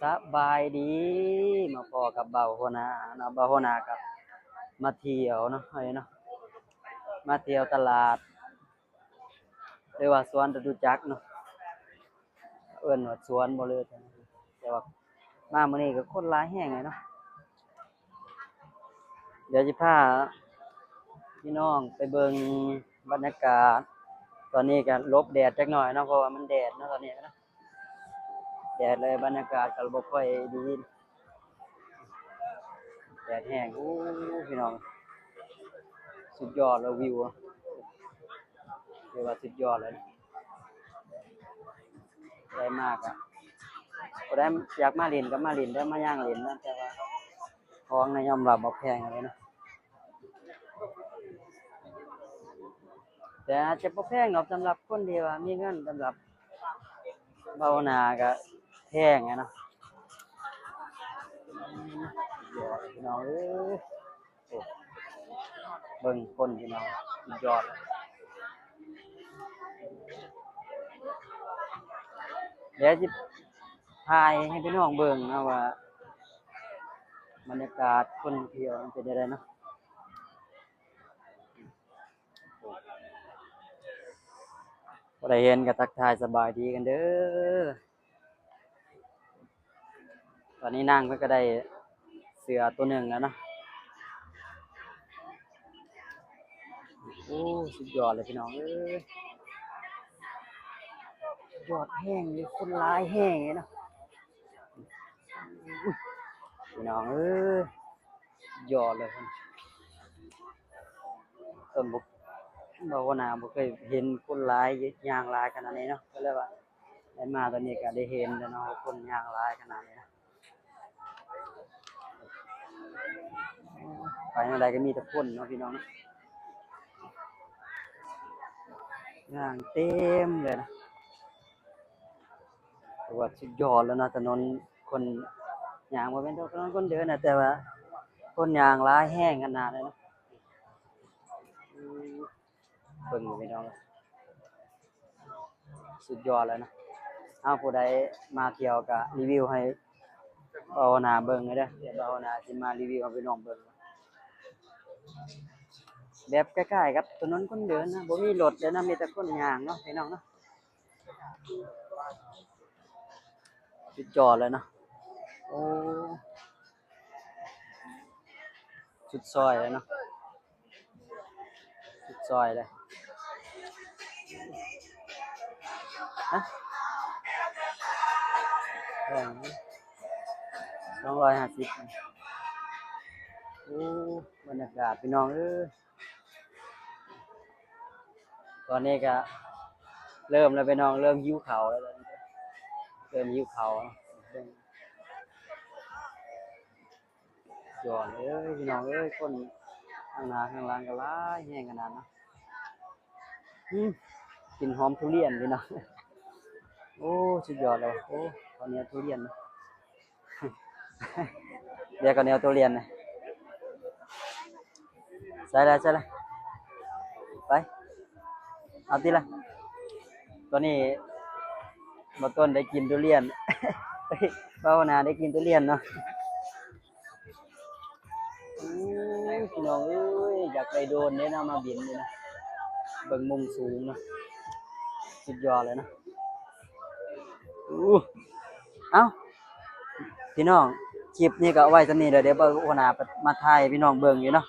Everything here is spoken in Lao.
ສະບາຍດີ ມາພໍ້ກັບບ່າວຫົວໜ້າເນາະ. ບ່າວຫົວໜ້າກໍມາທ່ຽວເນາະ ເອີຍເນາະ ມາທ່ຽວຕະຫຼາດ ຫຼືວ່າສວນຈະຕຸຈັກເນາະ ເອີ້ນວ່າສວນບໍ່ເລີຍ ແຕ່ວ່າມາມື້ນີ້ກໍຄົນຫຼາຍແຮງເລີຍເນາະ. ດຽວຊິພາພີ່ນ້ອງໄປເບິ່ງບັນຍາກາດ. ຕອນນີ້ກໍຫຼົບແດດຈັກໜ້ອຍເນາະ ເພາະວ່າມັນແດດເນາະ ຕອນນີ້ເນາະ ແດດເລີຍ ບັນຍາກາດກໍບໍ່ຄ່ອຍດີ ແດດແຮງ. ໂອ້ ພີ່ນ້ອງ ສຸດຍອດເລີຍ ວິວ ຖືວ່າສຸດຍອດເລີຍ. ໄດ້ມາກະ ຜູ້ໃດຢາກມາຫຼິ້ນກໍມາຫຼິ້ນເດີ ມາຍ່າງຫຼິ້ນເນາະ ແຕ່ວ່າຂອງນະຍອມຮັບວ່າແພງເລີຍເນາະ. ແຕ່ອາດຈະບໍ່ແພງດອກ ສຳລັບຄົນທີ່ວ່າມີເງິນ ສຳລັບບ່າວໜ້າກໍແພງຫັ້ນນະ ພີ່ນ້ອງເອີຍ. ໂອ້ ເບິ່ງຄົນ ພີ່ນ້ອງ ສຸດຍອດ. ດຽວຊິຖ່າຍໃຫ້ພີ່ນ້ອງເບິ່ງເນາະວ່າບັນຍາກາດຄົນທ່ຽວມັນເປັນຈັ່ງໃດເນາະ. ບໍ່ໄດ້ເຫັນກໍທັກທາຍສະບາຍດີກັນເດີ. ຕອນນີ້ນາງເພິ່ນກໍໄດ້ເສື້ອໂຕໜຶ່ງແລ້ວເນາະ. ໂອ້ ສຸດຍອດເລີຍພີ່ນ້ອງເອີຍ ຍອດແຮງເລີຍ ຄົນຫຼາຍແຮງເລີຍເນາະ ພີ່ນ້ອງເອີຍ. ຍອດເລີຍ ເພິ່ນບໍ່ ບໍ່ ຫົວໜ້າບໍ່ເຄີຍເຫັນຄົນຫຼາຍ ຍ່າງຫຼາຍຂະໜາດນີ້ເນາະ ກໍເລີຍວ່າໄດ້ມາຕອນນີ້ກໍໄດ້ເຫັນແລ້ວເນາະ ຄົນຍ່າງຫຼາຍຂະໜາດນີ້ນະ. ໄປທາງໃດກໍມີແຕ່ຄົນເນາະ ພີ່ນ້ອງເນາະ ຍ່າງເຕັມເລີຍນະ. ຖືວ່າສຸດຍອດແລ້ວເນາະ ຖະໜົນຄົນຍ່າງ ບໍ່ແມ່ນຖະໜົນຄົນເດີນນະ ແຕ່ວ່າຄົນຍ່າງຫຼາຍແຮງຂະໜາດເລີຍເນາະ. ເບິ່ງຢູ່ພີ່ນ້ອງ ສຸດຍອດແລ້ວເນາະ. ເອົາ ຜູ້ໃດມາທ່ຽວກະຣີວິວໃຫ້ບ່າວຫົວໜ້າເບິ່ງເດີ ດຽວບ່າວຫົວໜ້າຊິມາຣີວິວໃຫ້ພີ່ນ້ອງເບິ່ງ. ແບບຄ້າຍໆກັບຖະໜົນຄົນເດີນນະ ບໍ່ມີລົດເດີນະ ມີແຕ່ຄົນຍ່າງເນາະ ພີ່ນ້ອງເນາະ. ສຸດຍອດເລີຍເນາະ ໂອ້ ສຸດຊອຍເລີຍເນາະ ສຸດຊອຍເລີຍ. ຮະ ແພງ ສອງຮ້ອຍຫ້າສິບ. ໂອ້ ບັນຍາກາດ ພີ່ນ້ອງເອີຍ. ຕອນນີ້ກະເລີ່ມແລ້ວພີ່ນ້ອງ ເລີ່ມຫິວເຂົ້າແລ້ວ ເລີ່ມຫິວເຂົ້າ. ຍອດເລີຍພີ່ນ້ອງເອີຍ ຄົນທາງໜ້າທາງຫຼັງກໍຫຼາຍແຮງຂະໜາດນະ. ອືມ ກິ່ນຫອມທຸລຽນພີ່ນ້ອງ ໂອ້ ສຸດຍອດເລີຍ. ໂອ້ ເຂົ້າໜຽວທຸລຽນ ດຽວກໍແນວທຸລຽນນະ. ໃສ່ລະ ໃສ່ລະ ໄປ ເອົາຕິລະ. ຕອນນີ້ບ່າວຕົ້ນໄດ້ກິນທຸລຽນ ບ່າວຫົວໜ້າໄດ້ກິນທຸລຽນເນາະ. ໂອ້ຍ ພີ່ນ້ອງເອີຍ ຢາກໄດ້ໂດຣນເດ້ເນາະ ມາບິນນີ້ນະ ເບິ່ງມຸມສູງເນາະ ສຸດຍອດເລີຍເນາະ. ໂອ້ ເອົ້າ ພີ່ນ້ອງ ຄລິບນີ້ກໍເອົາໄວ້ສ່ຳນີ້ເດີ ດຽວບ່າວຫົວໜ້າມາຖ່າຍໃຫ້ພີ່ນ້ອງເບິ່ງຢູ່ເນາະ.